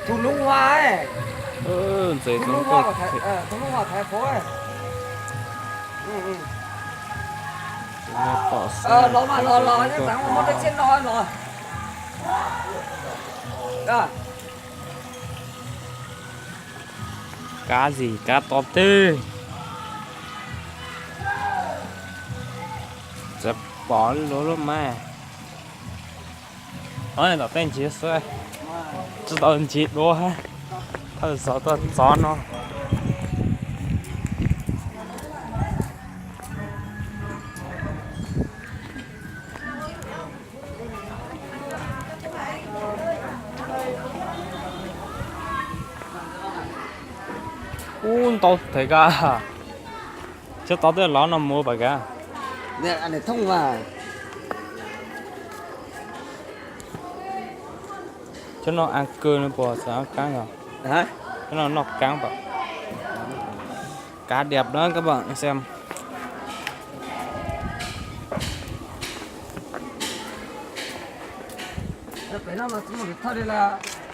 Tus lub hua, tus lub hua, tus lub hua thaiv qhuav. Los mas los los, nyob tsev muab dej tsiaj no los. Kab zim kab to twg. Txawm pom lub lub mas. Tom tej ntsiv xwb, tsis tau ntsiv dua, thawj zaug tuaj txov no. Ub, ntau thev kab. Cov tod twb lov no mus pam kab. Cov no a kawg no puas xav kaab yog? Cov no noj kaab pam. Cá đẹp đó các bạn xem.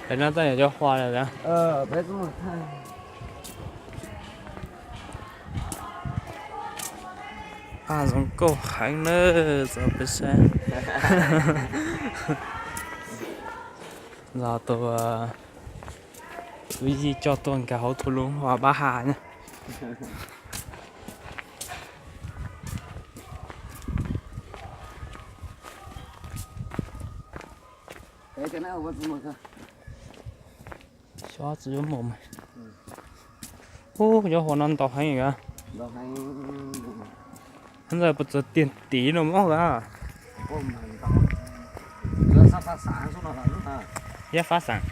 Pem no txoj yog cov hua lawm. Paj zoo nkauj heev na, txog peb sab. Los tus kwv Yij coj tuaj nkag hauv thung lwm hua pab ha na. Xyov tsis yuav mus mas. Ub, cov hua no ntau heev. Ntawd puas txog tiag tim no mog a? Yab Fab Xaam.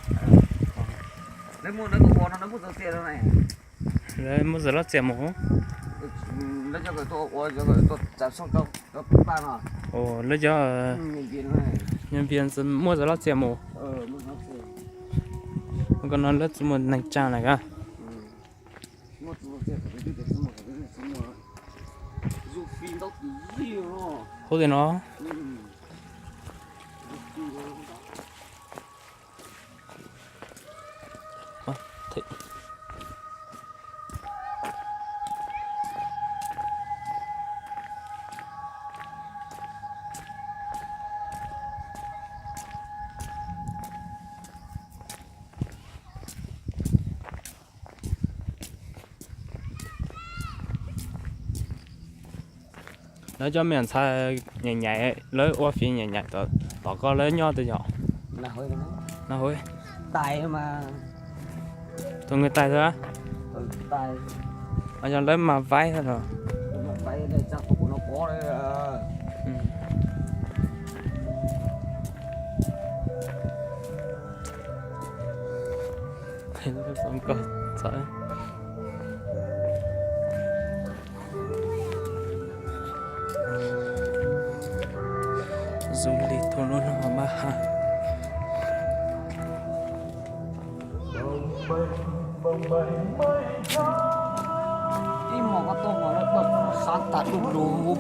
Lawv muaj zaj loj txias mus. Lawv cov nhân viên muaj zaj loj txias mus. Ko no lawv tsis muaj neeg tsaa lawm a. Hub, tim no. Lawv cov me ntxhais nyem nyem, lawv ua fim nyem nyem tom koj lawv nyob twg yog? Tus nws tais xwb. Yog lawv mas vaib xwb los? Zoo li thung lub no mas ha. Ib hmos koj tuaj mas sab tas du lug.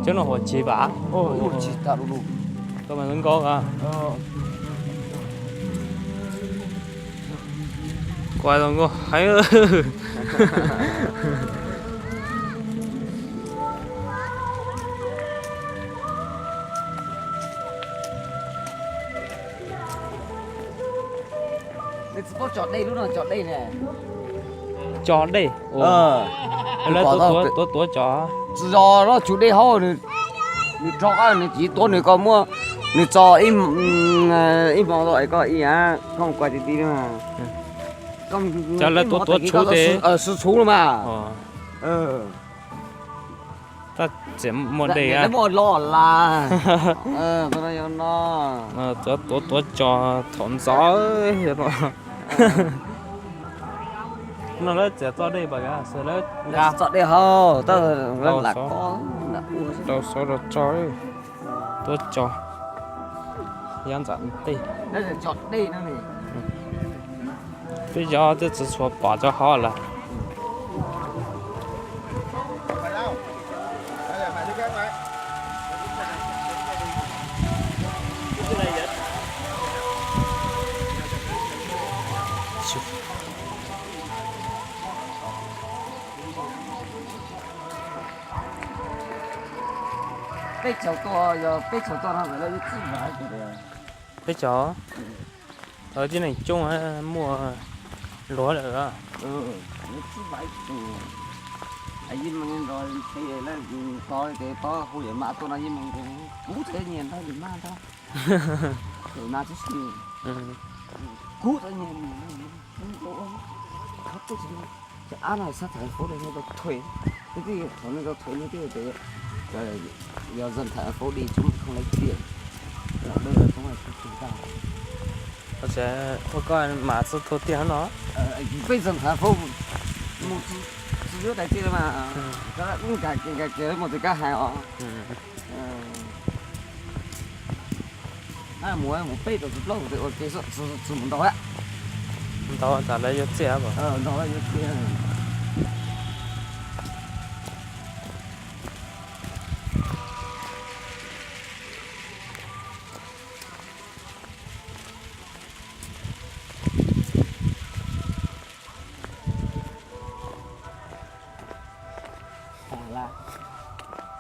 Cov no huam tsis vam. Huam tsis tas du lug. Koj mas zoo nkauj a. Kuv zoo nkauj heev. Nws tsis paub tso dej lub no, tso dej ne. Tso dej? Lawv tuav tuav tso. Tsis yog, lub tshuv dej hauv, nws rov qab nws tsis tuav nws kom muaj, nws tso ib hmo tau es koj ib, koj mus kua ti ti na. Cov lawv tuav tuav tshuv ces sib txhuv los mas. Tab txiam muaj dej, muaj los las. Tuav tuav tso thaum ntxov. No lawv txiav txoj dej pas, lawv txoj dej hauv, tab lawv lam koj rau xov rau tso, tuav tso. Yav ntxam tej. Twb yog twb tsis tshua pom cov hauv lawm. Peb caug tuaj, yog peb caug tuaj no lawv yuav txib npav tus. Peb caug? Tib neeg coob muaj luag lawm. Txib npav tus. Yeej meem nrog tes lawv tos tes tos hu yawm mas tuaj no yeej meem kub txawv nyias ntag, lwm mas ntag. Lwm mas tib si, kub txawv nyias. Ab no sab tham foob li nej tau thuê, nej twb qhov nej tau thuê nej twb tias yog dân thành phố đi chúng không lấy tiền, lọc đơn không phải không cần. Ua koj mas txhob thua tiag no. Peb dân thành phố mus tsis yuav daim tiag mas, nkag kiag mus tes kab hais os. Mus mus peb rau plaub hau ua ke, tsis mus ntau. Ntau tas lawv yuav txiaj. Ntau lawv yuav txiaj.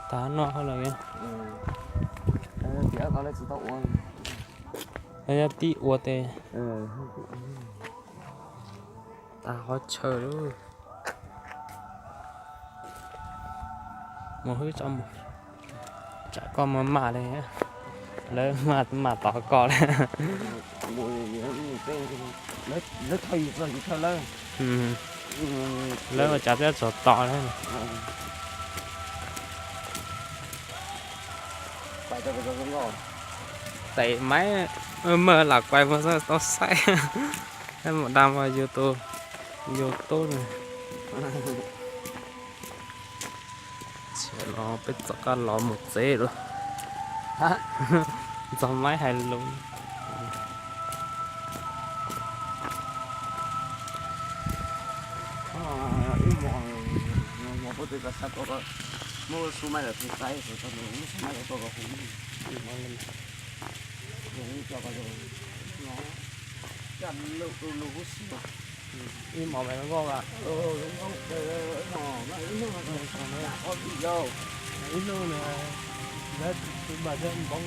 Tag no lawm. Tib ua tes. Tag qhov chaw lawm. Mus hwb tso, tsam koj mus mam li, lawv mam tov koj li. Lawv ua cas thiaj txog tos li. Tes maiv maj lam kuais mus tau saib. Mus dag mus YouTube, YouTube no. Txhia no peb txoj qab los mus tsev lawm. Ntxog maiv hais lus. Ib hmos mas zoo nkauj as. Ib hnub no lawv twb npaj thiab npoob.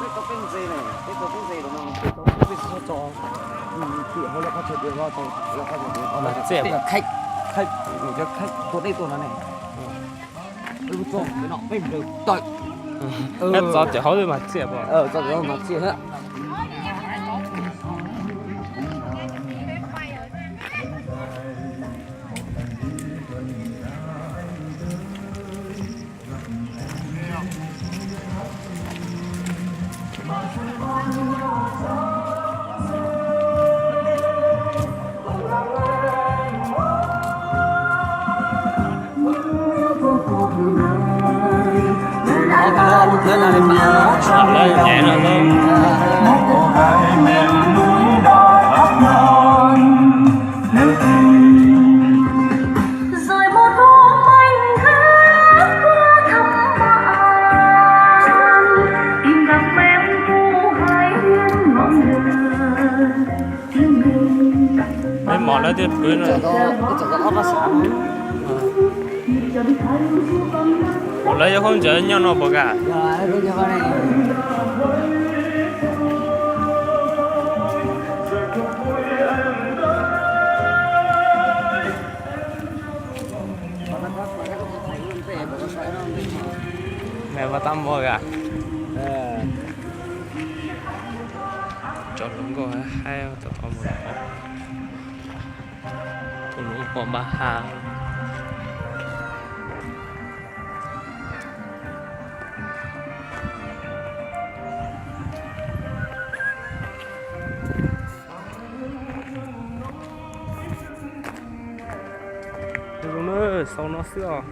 Peb tau peb ntses ne, peb tau peb ntses los no, peb tau peb ntses tso, tiam hauv lawv qhov chaw tias, lawv qhov chaw tias, cov khaib tua dej tuaj no ne. Peb tso peb no peb nplaws tawm. Tso tiam hauv mas tsiaj, tso tiam hauv mas tsiaj thiab. Peb mos lawv thiaj pw no. Ua lawv yuav khaub ncaws nyob no puas kam? Mas vaj tab npog a. Cov hluas nkauj haib tau tau mus. Tus hluas nkauj npaj ha. Zoo na, sau no xwb os.